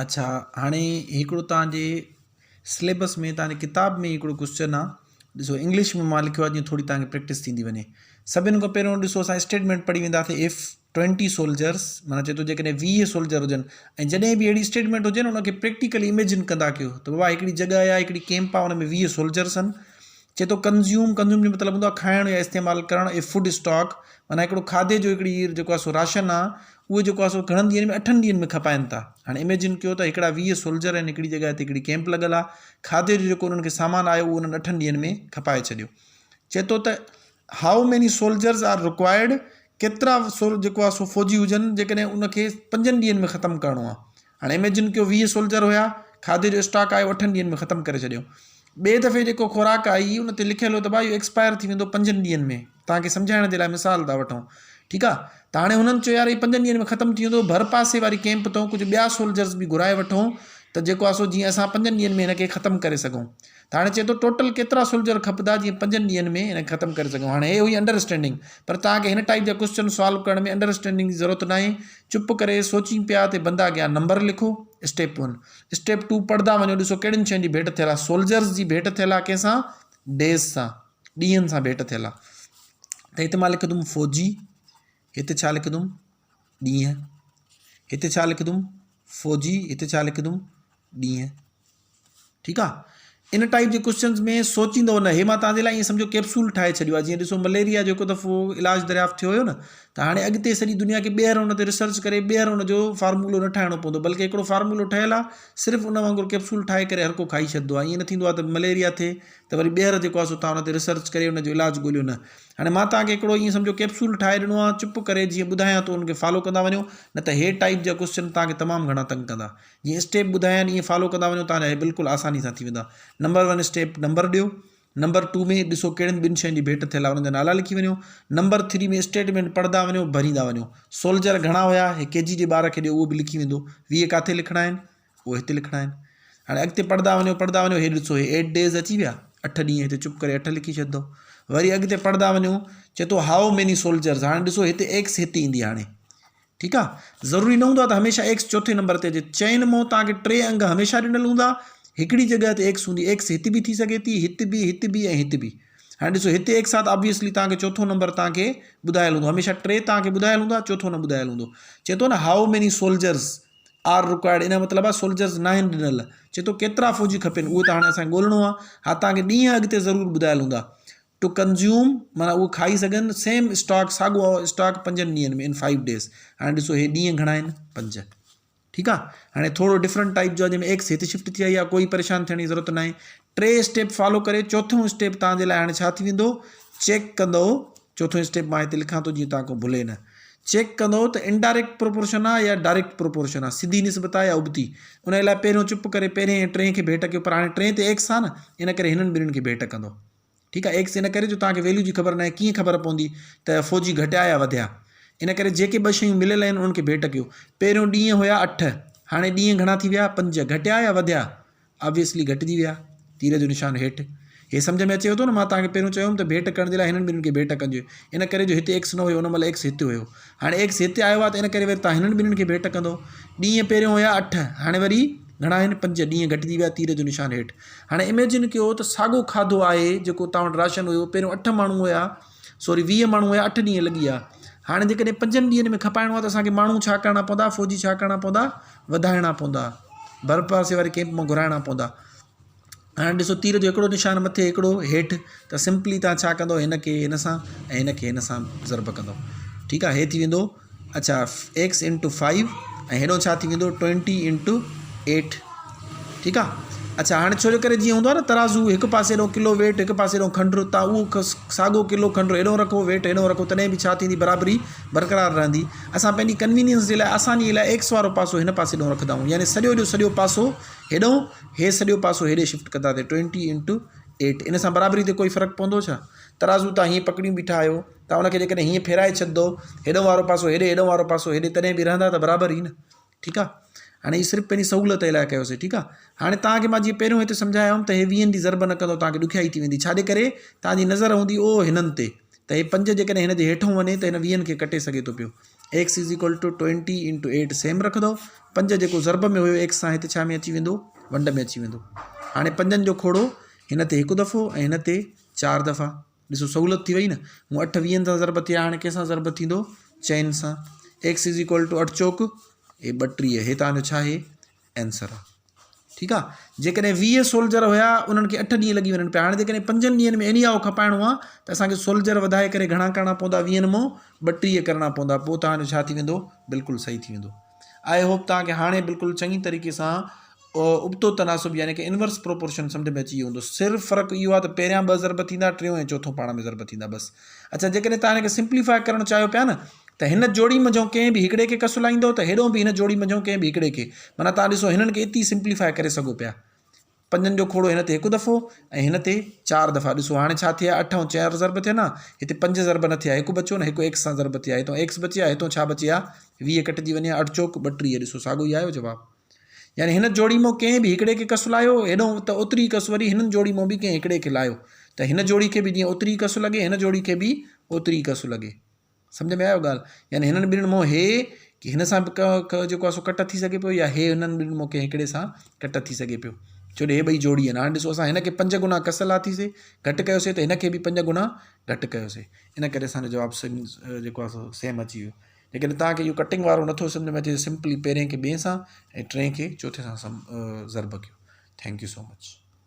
اڇا هاڻي هڪڙو توهان جي سليبس ۾ توهان جي ڪتاب ۾ هڪڙو ڪوشچن آ ڏسو انگلش ۾ مان لکيو آ جيئن ٿوري توهان کي پريڪٽس ٿيندي وڃي سڀني کان پهريون ڏسو اسان اسٽيٽمينٽ پڙهي وينداسين if twenty soldiers معنيٰ چئي ٿو جيڪڏهن 20 سولجر هجن ۽ جڏهن به اهڙي اسٽيٽمينٽ هجي نه ان کي پريڪٽيڪلي اميجن ڪندا ڪيو ته بابا هڪڙي جڳهه آهي هڪڙي ڪيمپ آ ان ۾ 20 سولجرس آهن چئي ٿو ڪنزيوم ڪنزيوم جو مطلب هوندو آهي کائڻ يا استعمال ڪرڻ اي فوڊ اسٽاڪ معنيٰ هڪڙو کاڌي جو هڪڙي جيڪو آهي سو راشن آهي اهو جيڪو آهي سو گهڻن ڏينهن ۾ اٺن ڏينهن ۾ کپائن ٿا هاڻي اميجن ڪيو ته هڪڙا 20 سولجر آهن هڪڙي جڳهه تي هڪڙي ڪيمپ لڳل آهي کاڌي جو جيڪو انهن کي سامان آيو اهو انهن اٺن ڏينهن ۾ کپائي ڇڏيو چئي ٿو ته how many soldiers are required ڪيترا سول جيڪو آهي سو فوجي هجن جيڪڏهن ان کي پنجن ڏينهن ۾ ختم ڪرڻو آهي هاڻي اميجن ڪيو 20 سولجر هيا کاڌي جو اسٽاڪ آيو اٺن ڏينهن ۾ ختم ڪري ڇڏيو ٻئي دفعي جيڪو خوراڪ آئي ان تي لکيل هو ته ڀاء اهو ايڪسپائر ٿي ويندو پنجن ڏينهن ۾ توهان کي سمجهائڻ جي لاء مثال ٿا وٺون ٺيڪ آ ته هاڻي هنن چيو يار هي پنجن ڏينهن ۾ ختم ٿي ويندو ڀر پاسي واري ڪيمپ تون ڪجهه ٻيا سولجرز به گهرائي وٺون ته جيڪو آ سو جيئن اسان پنجن ڏينهن ۾ هن کي ختم ڪري سگهون ته هاڻي چئي ٿو ٽوٽل ڪيترا سولجر کپندا جيئن پنجن ڏينهن ۾ هن کي ختم ڪري سگهون هاڻي هي هئي انڊر اسٽينڊنگ پر توهان کي هن ٽائيپ جا ڪوسچن سالو ڪرڻ ۾ انڊر اسٽينڊنگ جي ضرورت ناهي چپ ڪري سوچين پيا تي بندا گيا نمبر لکو اسٽيپ ون اسٽيپ ٽو پڙهندا وڃو ڏسو ڪهڙين شين جي ڀيٽ ٿيل آهي سولجرز جي ڀيٽ ٿيل آهي ڪنهن سان ڊيز سان ڏينهن سان ڀيٽ ٿيل آهي ته هتي مان لکندم فوجي هتي ڇا لکندم ڏينهن هتي ڇا لکندم فوجي هتي ڇا لکندم ڏينهن ٺيڪ آ ان ٽائيپ جي ڪوشچنز ۾ سوچيندو نه هي مان توهان جي لاء ائين سمجهو ڪيپسول ٺاهي ڇڏيو آ جيئن ڏسو مليريا جو هڪ دفعو علاج دريافت ٿيو هيو نه ته هاڻي اڳتي سڄي دنيا کي ٻيهر ان تي ريسرچ ڪري ٻيهر ان جو فارمولو نه ٺاهڻو پوندو بلڪه هڪڙو فارمولو ٺهيل آ صرف ان وانگر ڪيپسول ٺاهي ڪري هر ڪو کائي ڇڏندو آ ائين نه ٿيندو آ ته مليريا ٿئي ته وري ٻيهر جيڪو آ سو توهان ان تي ريسرچ ڪري ان جو علاج ڳوليو نه هاڻي مان توهان کي هڪڙو ائين سمجهو ڪيپسول ٺاهي ڏنو آ چپ ڪري جيئن ٻڌايان ٿو ان کي فالو ڪندا وڃو نه ته هي ٽائيپ جا ڪوشچن توهان کي تمام گهڻا تنگ ڪندا جيئن اسٽيپ ٻڌايا آهن ايئن فالو ڪندا وڃو توهان جا هي بلڪل آساني سان ٿي ويندا. نمبر ون اسٽيپ نمبر ڏيو. نمبر ٽو ۾ ڏسو ڪهڙين ٻن شين جي ڀيٽ ٿيل آهي انهن جا نالا لکي وڃو. نمبر ٿري ۾ اسٽيٽمينٽ پڙهندا وڃو ڀريندا وڃو. سولجر گهڻا هيا هي ڪي جي جي ٻار کي ڏيو اهو به لکي ويندو. 20 ڪاٿي لکڻا آهن اهي هتي لکڻا آهن. هاڻي اڳتي پڙهندا وڃو پڙهندا وڃو هي ڏسو هي ايٽ ڊيز اچي ويا اٺ ڏينهن هتي چپ ڪري اٺ لکي ڇڏندو. وري اڳتي پڙهندا وڃو چئي ٿو هائو ميني سولجرز هاڻي ڏسو هتي ايڪس هتي ايندي هاڻي ٺيڪ آ ضروري نه هوندو آ ته هميشه ايڪس چوٿين نمبر تي اچي چئن مون توهان کي ٽي انگ هميشه ڏنل هوندا هڪڙي جڳهه تي ايڪس هوندي ايڪس هت به ٿي سگهي ٿي هت به هت به ۽ هت به هاڻي ڏسو هتي ايڪس آ ته آبويسلي توهان کي چوٿون نمبر توهان کي ٻڌايل هوندو هميشه ٽي توهان کي ٻڌايل هوندا چوٿون نه ٻڌايل هوندو چئي ٿو نه how many soldiers are required ان جو مطلب آ سولجرز ناهن ڏنل چئي ٿو ڪيترا فوجي کپن اهو ته هاڻي اسان کي ڳولڻو آ ها توهان کي ڏينهن اڳتي ضرور ٻڌايل هوندا ٽو ڪنزيوم معنيٰ اهو کائي سگهن سيم اسٽاڪ ساڳو اسٽاڪ پنجن ڏينهن ۾ ان فائيو ڊيز هاڻي ڏسو هي ڏينهن گهڻا آهن پنج ٺيڪ آ هاڻي ٿورو ڊفرنٽ ٽائپ جو آ جنهن ۾ ايڪس هتي شفٽ ٿي آئي آ ڪوئي پريشان ٿيڻ جي ضرورت ناهي ٽي اسٽيپ فالو ڪري چوٿون اسٽيپ توهان جي لاء هاڻي ڇا ٿي ويندو چيڪ ڪندو چوٿون اسٽيپ مان هتي لکان ٿو جيئن توهان کان ڀلي نه چيڪ ڪندو ته انڊائريڪٽ پروپورشن آ يا ڊائريڪٽ پروپورشن آ سڌي نسبت آ يا ابتي ان لاء پهريون چپ ڪري پهرين ۽ ٽئين کي ڀيٽ ڪيو پر هاڻي ٽئين تي ايڪس آ نه ان ڪري هنن ٻنهين کي ڀيٽ ڪندو ٺيڪ آ ايڪس ان ڪري جو توهان کي ويليو جي خبر ناهي ڪيئن خبر پوندي ته فوجي گهٽيا يا وڌيا ان ڪري جيڪي ٻه شيون مليل آهن انهن کي ڀيٽ ڪيو پهريون ڏينهن هيا اٺ هاڻي ڏينهن گهڻا ٿي ويا پنج گهٽيا يا وڌيا آبويسلي گهٽجي ويا تير جو نشان هيٺ هي سمجهه ۾ اچيو ٿو نه مان توهان کي پهريون چيو هوم ته ڀيٽ ڪرڻ جي لاء هنن ٻنهين کي ڀيٽ ڪجي ان ڪري جو هتي ايڪس نه هيو ان مهل ايڪس هتي هيو هاڻي ايڪس هتي آيو آهي ته ان ڪري وري توهان هنن ٻنهين کي ڀيٽ ڪندو ڏينهن پهريون هيا اٺ هاڻي وري گهڻا آهن پنج ڏينهن گهٽجي ويا تير جو نشان هيٺ هاڻي اميجن ڪيو ته ساڳو کاڌو آهي جيڪو توهان وٽ راشن هيو پهريون اٺ ماڻهو هيا سوري 20 ماڻهو هيا اٺ ڏينهن لڳي ويا هاڻي جيڪڏهن پنجن ڏينهن ۾ کپائڻو آهي ته اسانکي ماڻهو ڇا ڪرڻا پوندا فوجي ڇا ڪرڻا پوندا وڌائڻا پوندا ڀر پاسي واري ڪيمپ مان گهرائڻا پوندا هاڻي ڏسو تير جو هڪڙو نشان مٿي هڪڙو هيٺ ته سمپلي تان ڇا ڪندو هن کي هن سان ۽ هن کي هن سان ضرب ڪندو ٺيڪ آهي هي ٿي ويندو اڇا ايڪس انٽو فائيو ۽ هيڏو ڇا ٿي ويندو ٽوئنٽي انٽو ايٽ ٺيڪ آهي اڇا هاڻي ڇو جو ڪري جيئن هوندو آهي نه ترازو هڪ پاسي ڏو ڪلو ويٽ هڪ پاسي ڏو کنڊ تان اهو ساڳو ڪلو کنڊ هيڏو رکو ويٽ هيڏو رکو تڏهن به ڇا ٿيندي برابري برقرار رهندي اسان پنهنجي ڪنوينينس جي لاء آساني لاء ايڪس وارو پاسو هن پاسي ڏو رکندا آهيون يعني سڄو جو سڄو پاسو هيڏو هي سڄو پاسو هيڏي شفٽ ڪنداسين ٽوئنٽي انٽو ايٽ ان سان برابري تي ڪوئي فرق پوندو ڇا ترازو تان هيئن پڪڙيون بيٺا آهيو تان ان کي جيڪڏهن هيئن ڦيرائي ڇڏندو هيڏو وارو پاسو هيڏي هيڏو وارو پاسو هيڏي تڏهن به رهندا ته برابر ئي نه ٺيڪ آ هاڻي هي صرف پنهنجي سهولت لاء ڪيوسي ٺيڪ آ هاڻي توهان کي مان جيئن پهريون هتي سمجهايو هيم ته هي ويهن جي ضرب نه ڪندو توهان کي ڏکيائي ٿي ويندي ڇاجي ڪري توهان جي نظر هوندي او هنن تي ته هي پنج جيڪڏهن هن جي هيٺون وڃي ته هن ويهن کي ڪٽي سگهي ٿو پيو. X is equal to twenty into eight same رکندو پنج جيڪو ضرب ۾ هيو ايڪس سان هتي ڇا ۾ اچي ويندو ونڊ ۾ اچي ويندو هاڻي پنجن جو کوڙو هن تي هڪ دفعو ۽ هن تي چار دفعا ڏسو سهولت ٿي وئي نه مون اٺ ويهن سان ضرب ٿيا هاڻي ڪنهن سان ضرب ٿيندو چئن سان ايڪس is equal two اٺ چوڪ هي 32 هي تان جو ڇا آهي آنسر آ ٺيڪ آ جيڪڏهن 20 سولجر هيا انهن کي اٺ ڏينهن لڳي وڃن پيا هاڻي جيڪڏهن پنجن ڏينهن ۾ ايني آئو کپائڻو آ ته اسان کي سولجر وڌائي ڪري گهڻا ڪرڻا پوندا ويهن مون 32 ڪرڻا پوندا پوء تان جو ڇا ٿي ويندو بلڪل صحيح ٿي ويندو I hope توهان کي هاڻي بلڪل چڱي طريقي سان ابتو تناسب يعني ڪه انورس پروپورشن سمجھ ۾ اچي ويو هوندو صرف فرق اهو آهي ته پهريان ٻه ضرب ٿيندا ٽيون ۽ چوٿون پاڻ ۾ ضرب ٿيندا بس اڇا جيڪڏهن توهان هن کي سمپليفاء ڪرڻ چاهيو پيا نه ته هن جوڙي منجهون ڪنهن به هڪڙي کي ڪس لائيندو ته هيڏو به هن جوڙي منجهون ڪنهن به هڪڙي کي معنيٰ توهان ڏسو هنن کي اتي سمپليفاء ڪري سگهو پيا پنجن جو کوڙو هن تي هڪ دفعو ۽ هن تي چار دفعا ڏسو هاڻي ڇا ٿيا اٺ ۽ چار ضرب ٿيا نه هتي پنج ضرب نه ٿيا هڪ بچيو نه هڪ ايڪس سان ضرب ٿيا هتو ايڪس بچي آ هتو ڇا بچي آ 20 ڪٽجي وڃي اٺ چوڪ 32 ڏسو ساڳو ئي آيو جواب يعني هن جوڙي مان ڪنهن به هڪڙي کي ڪس لايو هيڏو ته اوتري ڪس وري هنن جوڙي مان به ڪنهن هڪڙي کي لايو ته هن جوڙي کي به جيئن اوتري ڪس لڳي هن جوڙي کي به اوتري ڪس لڳي سمجھ ۾ آيو ڳالهه يعني هنن ٻنهن مان هي هن سان به جيڪو آهي سو ڪٽ ٿي سگهي پيو يا هي هنن ٻنهن مان ڪنهن هڪڙي سان ڪٽ ٿي سگهي پيو ڇو جو هي ٻئي جوڙي آهن هاڻي ڏسو اسان هن کي پنج گنا ڪس لاٿيسي گهٽ ڪيوسي ته هن کي به پنج گنا گهٽ ڪيوسي ان ڪري اسانجو جواب جيڪو آهي سو سيم اچي ويو جيڪڏهن توهان کي اهو ڪٽنگ وارو نٿو سمجهه ۾ اچي ته سمپلي پهرين کي ٻئي سان ۽ ٽئين کي چوٿين سان ضرب ڪيو thank you so much.